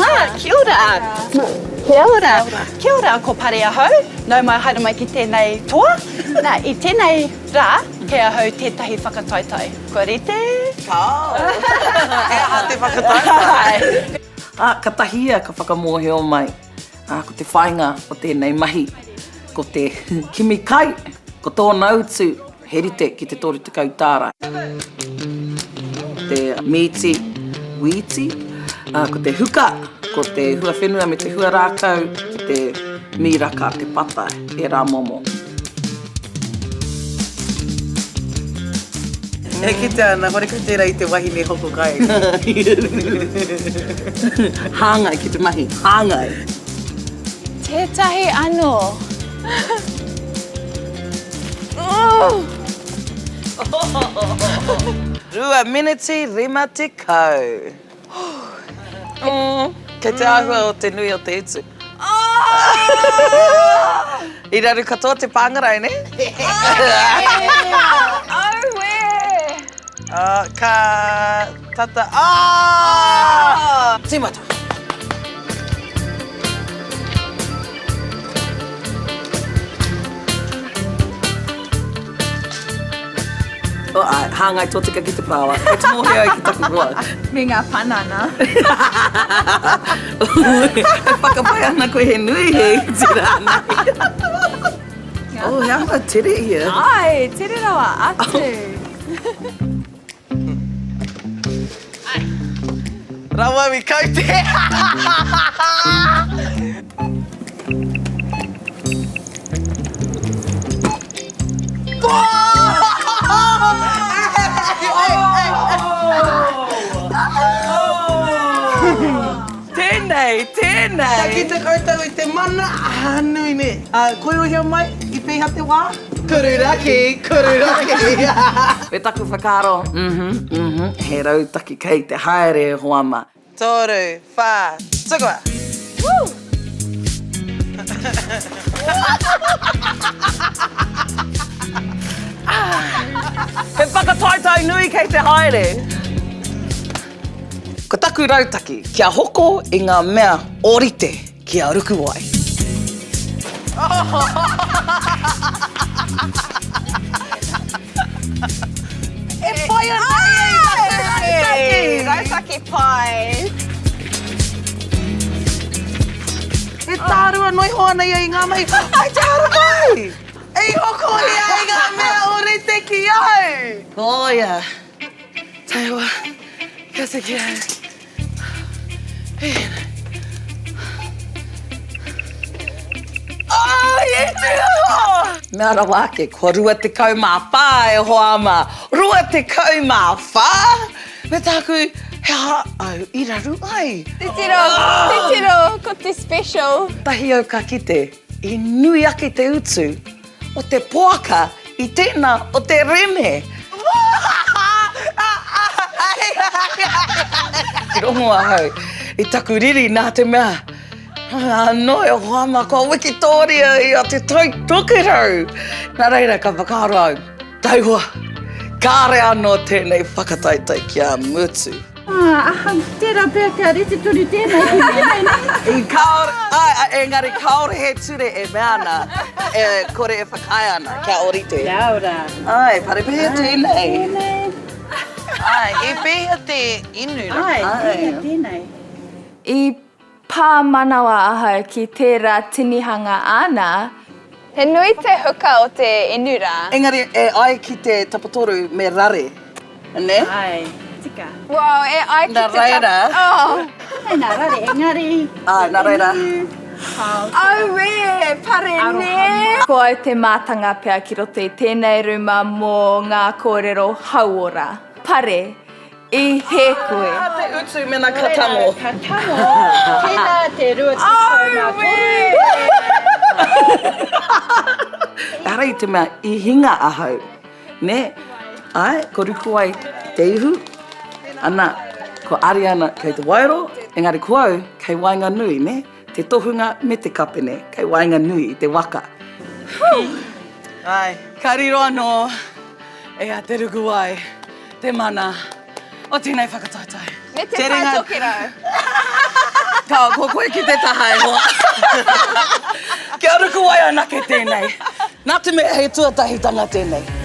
Mwah, kia ora. Kia ora. Kia ora, ko Pare ahau. Nau mai haere mai ki tēnei toa. Nā, i tēnei rā, kei ahau tētahi whakataetae. Kua rite? Kāo. He aha te whakataetae? Ā, katahi ia ka whakamōhio mai, ā, ko te whāinga o tēnei mahi, ko te kimi kai, ko tōna utu, he rite ki te 30 tāra. Te mīti, wīti, ā, ko te huka, ko te huawhenua me te huarākau, te mīraka, te pata, ērā momo. E kitea ana, horekau tērā i te wahine hoko kai. Hāngai ki te mahi, hāngai. Tētahi anō. 2 miniti 50. Kei te āhua o te nui o te utu. I raru katoa te pāngarau, nē? Auē! Ka tata, ah! Tīmata! Oh, āe, hāngai tōtika ki te parāoa. Kei te mōhio au ki taku hoa. Me ngā panana. E whakapae ana koe he nui he iti rānei. Oh, he āhua tere ia. Āe, tere rawa atu. Rawa au i kaute. Tēnei, tēnei. Ka kite koutou i te mana, ah, nui nē. Kōrerohia mai, i pēhea te wā? Kururaki, kururaki. Me taku whakaaro, mhm, mhm, he rautaki kei te haere e hoa ma. Toru, whā, tukua! Woo! He whakataetae nui kei te haere. Ko taku rautaki, kia hoko i ngā mea ōrite ki a Rukuwai. E pai ana ia i taku rautaki! Rautaki pai! E tārua noa iho ana ia i ngā mahi. Ai te haramai! I hoko ia i ngā mea ōrite ki au! Koia! Taihoa, kia tiki au. Mea rawa ake, kua 24 e hoa ma, 24! Me tāku, he aha au i raru ai? Titiro, titiro, ko te special. Tahi au ka kite, i nui ake te utu o te poaka i tēnā o te reme. I rongo ahau i taku riri nā te mea, anō e hoa mā, kua wikitōria ia te Tai Tokerau. Nā reira ka whakaaro au, taihoa, kāre anō tēnei whakataetae kia mutu. Aha, tērā pea kia rite tonu tēnei ki tēnei, nē? I kāore, āe, engari kāore he ture e mea ana, e kore e whakaae ana kia ōrite. Kia ora. Āe, parepehea tēnei. Tēnei. Āe, i pēhea te inu rā? Āe, pēhea tēnei. I Pā manawa ahau ki tērā tinihanga āna. He nui te huka o te inu rā. Engari e ai ki te tapatoru me rare, ne? Ae, tika. Well, e ai ki te Na reira. Oh. Ae, na rare, engari. Ae, na reira. Auē, pare nē! Ko au te mātanga pea ki roto i tēnei rūma mō ngā kōrero hauora. Pare, I hē koe. He aha te utu mena ka tango? Ka tango, tēnā te 23. Ehara i te mea i hinga ahau, nē? Āe, ko Rukuwai te ihu, ana, ko Ariana kei te waero, engari ko au kei waenganui, nē? Te tohunga me te kapene kei waenganui i te waka. Āe. Ka riro anō e a Te Rukuwai te mana o tēnei whakataetae. Me te Tai Tokerau. Ka, ko koe ki te taha e hoa. Kia rukuwai anake tēnei. Nā te mea he tuatahitanga tēnei.